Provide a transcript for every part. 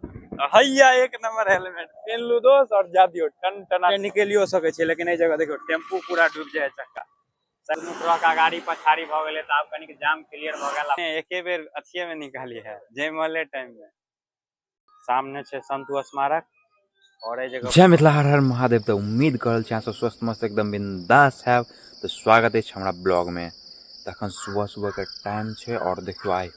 हैया एक number helmet पेनलू दोस्त और जा दियो टन टना निकलियो सकै छै, लेकिन एहि जगह देखियौ टेम्पू पूरा डूबि जाइ चक्का। दुनू ट्रक अगाड़ी पछाड़ी भऽ गेलै तऽ आब कनिक जाम क्लियर भऽ गेल। एके बेर अथिये मे निकाली है जयमले टाइम में। सामने छै संतु स्मारक और एहि जगह। जय मिथिला, हर हर महादेव। तऽ उम्मीद कर रहल छी अहाँ सब स्वस्थ मस्त एकदम बिंदास हैब। तऽ स्वागत अछि हमरा ब्लॉग में। तखन सुबह सुबह के टाइम छै और देखियौ आइ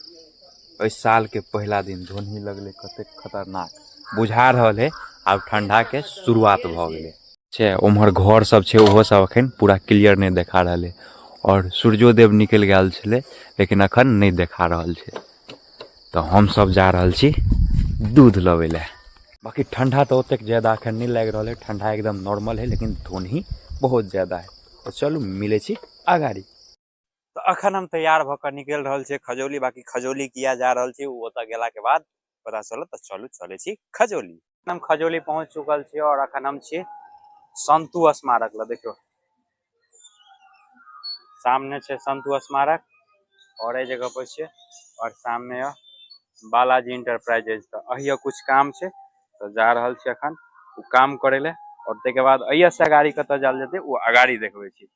एहि साल के पहिला दिन धोनी लगले कतेक खतरनाक बुझा रहल है। आब ठंडा के शुरुआत भऽ गेलै छै। उम्हर घर सब छै ओहो सब अखन पूरा क्लियर नहीं देखा रहल है और सूर्योदेव निकलि गेल छलै लेकिन अखन नहीं देखा रहल छै। तऽ हम सब जा रहल छी दूध लबै लए। बाकी ठंडा तऽ ओतेक ज्यादा अखन नहीं लागि रहल है, ठंडा एकदम नॉर्मल है लेकिन धोनी बहुत ज्यादा है। तऽ चलू मिलै छी अगाड़ी। तऽ अखन हम तैयार भऽ कऽ निकलि रहल छियै खजौली। बाकी खजौली किया जा रहल छी ओ ओतऽ गेलाके बाद पता चलत। तऽ चलू चलै छी खजौली। हम खजौली पहुँच चुकल छी और अखन हम छी संतु स्मारक लग। देखियौ सामने छै संतु स्मारक और एहि जगह पर छियै और सामने यऽ बालाजी इंटरप्राइजेज। तऽ अहिया कुछ काम छै तऽ जा रहल छी अखन ओ काम करै लए और ताहिके बाद अहिया से अगाड़ी कतऽ जायल जेतै ओ अगाड़ी देखबै छी।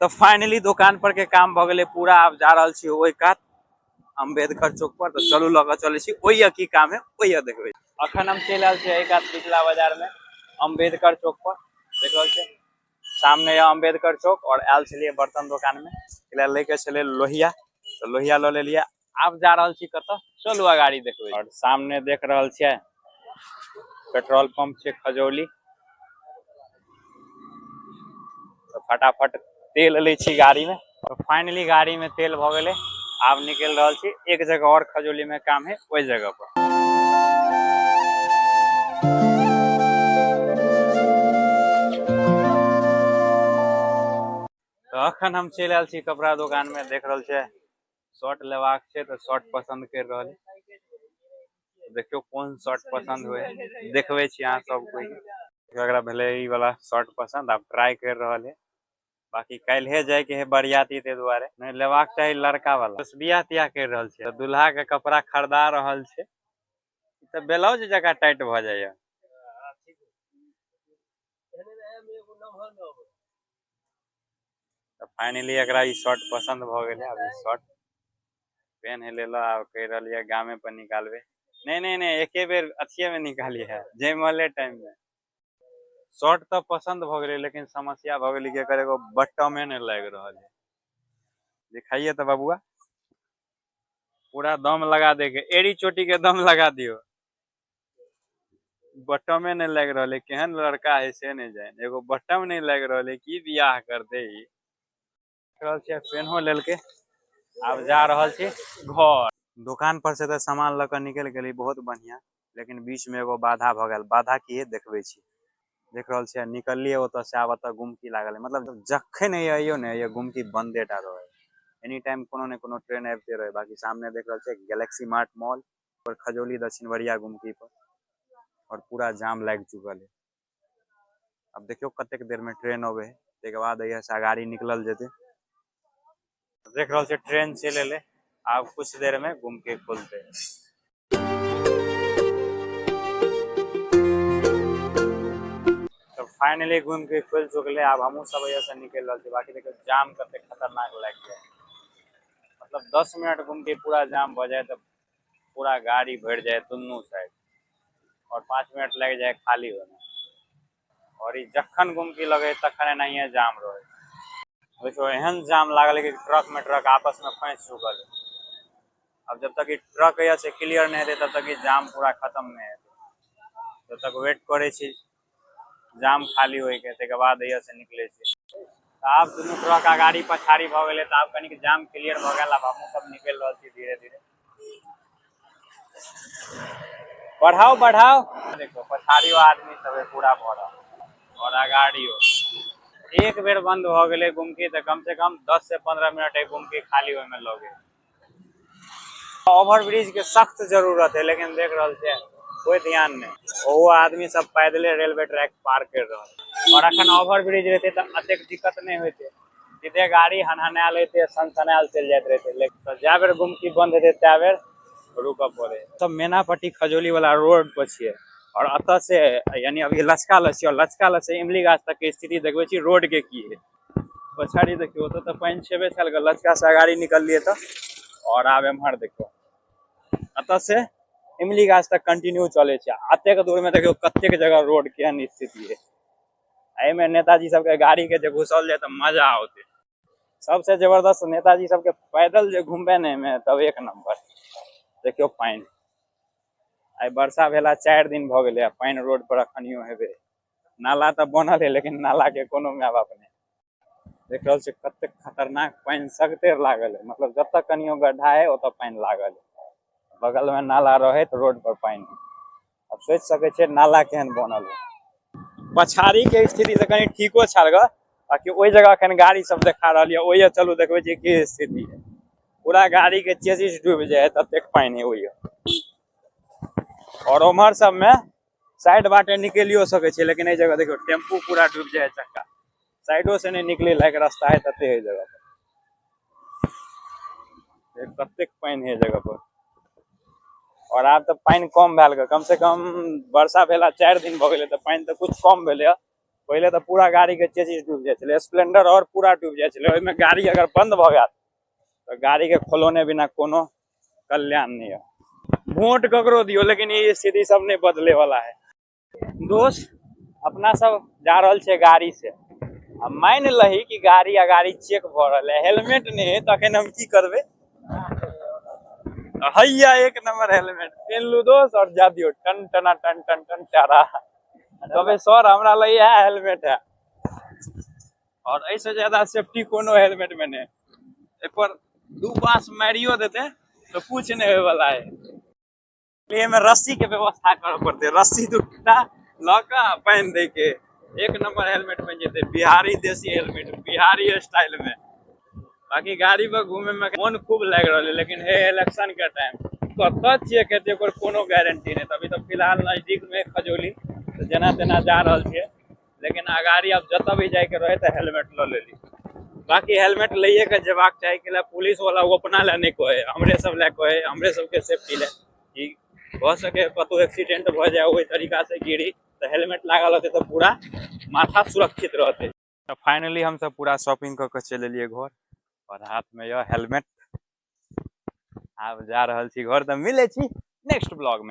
तऽ फाइनली दोकान पर के काम भऽ गेलै पूरा। आब जा रहल छी ओहि कात अम्बेडकर चौक पर। तऽ चलू लऽ कऽ चलै छी ओहिया की काम है ओहिया देखबै। अखन हम चलि आयल छी एहि कात बिचला बाजार में अम्बेडकर चौक पर। देख रहल छियै सामने यऽ अम्बेडकर चौक और आयल छलियै बर्तन दोकान में, एहि लए के छलै लोहिया, तऽ लोहिया लऽ लेलियै। आब जा रहल छी कतऽ, चलू अगाड़ी देखबै। और सामने देख रहल छियै पेट्रोल पंप छै खजौली। तऽ फटाफट तेल लै छी गाड़ी में। तऽ फाइनली गाड़ी में तेल भऽ गेलै। आब निकलि रहल छी, एक जगह और खजौली में काम है ओहि जगह पर। तऽ अखन हम चलि आयल छी कपड़ा दोकान में। देख रहल छियै शर्ट लेबाक छै तऽ शर्ट पसंद कर रहल है। देखियौ कोन शर्ट पसंद हुए देखबै छी अहाँ सब कोई। एकरा भेलै ई वाला शर्ट पसंद, आब ट्राई कर रहल है। बाकी काल्हे जाय के है बरियाती, ताहि दुआरे नहीं लेबाक चाही लड़का वाला। बस बियाह तियाह कर रहल छै तऽ दूल्हा के कपड़ा खरीदा रहल छै। तऽ ब्लाउज जकाँ टाइट भऽ जाइया। तऽ फाइनली एकरा ई शर्ट पसंद भऽ गेलै। आब ई शर्ट पेन लेलऽ, आब कहि रहल यऽ गामे पर निकालबै। नहीं नहीं नहीं, एके बेर अथिये में निकाली है जयमले टाइम में। शर्ट तऽ पसंद भऽ गेलै लेकिन समस्या भऽ गेलै कि एकर एगो बटमे नहि लागि रहल है। दिखाइए तऽ बबुआ, पूरा दम लगा दे के एड़ी चोटी के दम लगा दियो। बटमे नहीं लागि रहल है, केहन लड़का है से नहीं जान। एगो बटम नहीं लागि रहल है, की बियाह करते ई। देख रहल छियै पेनहो लेलकै। आब जा रहल छी घर। दोकान पर से तऽ सामान लऽ कऽ निकलि गेली बहुत बढ़िया, लेकिन बीच में एगो बाधा भऽ गेल। बाधा की है देखबै छी। देख रहल छियै निकललियै ओतऽ से, आब एतऽ गुमकी लागल है। मतलब जखन अइयो ने ये गुमकी बंदे टा रहे, एनी टाइम कोनो ने कोनो ट्रेन आबिते रहे। बाकी सामने देख रहल छियै गैलेक्सी मार्ट मॉल पर खजौली दक्षिणवरिया गुमकी पर और पूरा जाम लागि चुकल है। अब देखियौ कतेक देर में ट्रेन अबे है, ताहिके बाद एहिया से अगाड़ी निकलल जेतै। देख रहल छियै ट्रेन चलि एलै, आब कुछ देर में गुमकी खुलतै। तऽ फाइनली गुमकी खुलि चुकलै। आब हमहूँ सब एहिया से निकलि रहल छी। बाकी देखियौ जाम कतेक खतरनाक लागि गेल, मतलब 10 मिनट गुमकी पूरा जाम भऽ जाय तऽ पूरा गाड़ी भरि जाय दुनू साइड और 5 मिनट लागि जाय खाली होने। और ई जखन गुमकी लगे तखन एनाहिए जाम रहे। देखियौ एहन जाम लागल कि ट्रक में ट्रक आपस में फंसि चुकल है। अब जब तक ई ट्रक यहाँ से क्लियर नहीं हेतै तब तक ई जाम पूरा खत्म नहीं हेतै। जब तक वेट करै छी जाम खाली होइके, ताहिके बाद यहाँ से निकलै छी। तऽ आब दुनू ट्रक अगाड़ी पछाड़ी भऽ गेलै तऽ आब कनिक जाम क्लियर भऽ गेल। आब हमहूँ सब निकलि रहल छी धीरे धीरे। बढ़ाओ बढ़ाओ, देखो पछाड़ियो आदमी सब है पूरा भरल और अगाड़ियो। एक बेर बंद भऽ गेलै गुमकी तऽ कम से कम 10 से 15 मिनट एक गुमकी खाली होय में लगे। ओवरब्रिज के सख्त जरूरत है लेकिन देख रहल छियै कोई ध्यान नहीं। ओहो आदमी सब पैदले रेलवे ट्रैक पार कर रहल। और अखन ओवरब्रिज रहते तऽ अतेक दिक्कत नहीं होते, सीधे गाड़ी हनहनायल होते सनसनायल चलि जाइत रहते। लेकिन जै बेर गुमकी बंद हेतै तै बेर रुकऽ पड़े। सब मैनापट्टी खजौली वाला रोड पर छियै और एतऽ से यानी अभी लचका लग छियै और लचका लग से इमली गाछ तक के स्थिति देखबै छी रोड के की है। पछाड़ी देखियौ, ओतऽ तऽ पानि छेबे छल, लचका से अगाड़ी निकललियै तऽ। और आब एम्हर देखियौ, एतऽ से इमली गाछ तक कंटिन्यू चलै छै। एतेक दूर में देखियौ कतेक जगह रोड केहन स्थिति है। एहिमे नेताजी सबके गाड़ी के जे घुसल जाय तऽ मजा औते। सबसे जबरदस्त नेताजी सबके पैदल जे घूमबे ने एहिमे तब एक नंबर। देखियौ पानि, आइ वर्षा भेला 4 दिन भऽ गेलै आ पानि रोड पर अखनियो हेबे। नाला तऽ बनल है लेकिन नाला के कोनो my बाप नहि। देख रहल छी कतेक खतरनाक पानि सगते लागल है, मतलब जतऽ कनियो गड्ढा है ओतऽ पानि लागल है। बगल में नाला रहे तऽ रोड पर पानि है। अब सोचि सकै छियै नाला केहन बनल है। पछाड़ी के स्थिति तऽ कनि ठीको छल ग, बाकी ओहि जगह एखन गाड़ी सब देखा रहल यऽ, ओहि चलू देखबै छियै की स्थिति है। पूरा गाड़ी के चेसिस डूबि जाइ है ततेक पानि है ओहि। और उम्हर सब में साइड बाटे निकलियो सकै छियै, लेकिन एहि जगह देखियौ टेम्पू पूरा डूबि जाइ है, चक्का साइडो से नहि निकले लायक रास्ता है तते एहि जगह पर। कतेक पानि है एहि जगह पर। और आब तऽ पानि कम भेल ग, कम से कम वर्षा भेला 4 दिन भऽ गेलै तऽ पानि तऽ कुछ कम भेलै। पहिले तऽ पूरा गाड़ी के चेसिस डूबि जाइ छलै, स्प्लेंडर और पूरा डूबि जाइ छलै। ओहिमे गाड़ी अगर बंद भऽ गेल तऽ गाड़ी के खोलौने बिना कोनो कल्याण नहि है। वोट ककरो दियौ लेकिन ई स्थिति सब नहि बदले वाला है। दोस्त अपना सब जा रहल छै गाड़ी से, आ मानि लही कि गाड़ी अगाड़ी चेक भऽ रहल है, हेलमेट नहि है, तखन हम की करबै? हैया एक नंबर हेलमेट पेनलू दोस्त और जा दियौ टन टना टन टन टन चारा। कहबै सर हमरा लग इएह हेलमेट है और एहिसँ ज्यादा सेफ्टी कोनो हेलमेट में नहि। एहिपर 2 बाँस मारियो देतै तऽ कुछ नहि होयवला है। एहिमे रस्सी के व्यवस्था करऽ पड़तै, रस्सी 2टा लऽ कऽ बान्हि दै के, एक नंबर हेलमेट बनि जेतै, बिहारी देसी हेलमेट, बिहारी स्टाइल में। बाकी गाड़ी पर घूमे में मन खूब लागि रहल है, लेकिन हे इलेक्शन के टाइम कतऽ चेक हेतै ओकर कोनो गारंटी नहि। अभी तऽ फिलहाल नजदीक में खजौली तऽ जेना तेना जा रहल छियै, लेकिन अगाड़ी आब जतऽ भी जाइके रहे तऽ हेलमेट लऽ लेली। बाकी हेलमेट लैये के जेबाक चाही, कि पुलिस वाला ओ अपना लए नहि कहै, हमरे सब लए कहै, हमरे सबके सेफ्टी लए, कि भऽ सके कतहु एक्सीडेंट भऽ जाय ओहि तरीका से गिरी तऽ हेलमेट लागल रहतै तऽ पूरा माथा सुरक्षित रहतै। तऽ फाइनली हमसब पूरा शॉपिंग कऽ के चलि एलियै घर और हाथ में यऽ हेलमेट। आब जा रहल छी घर, तऽ मिलै छी नेक्स्ट ब्लॉग में।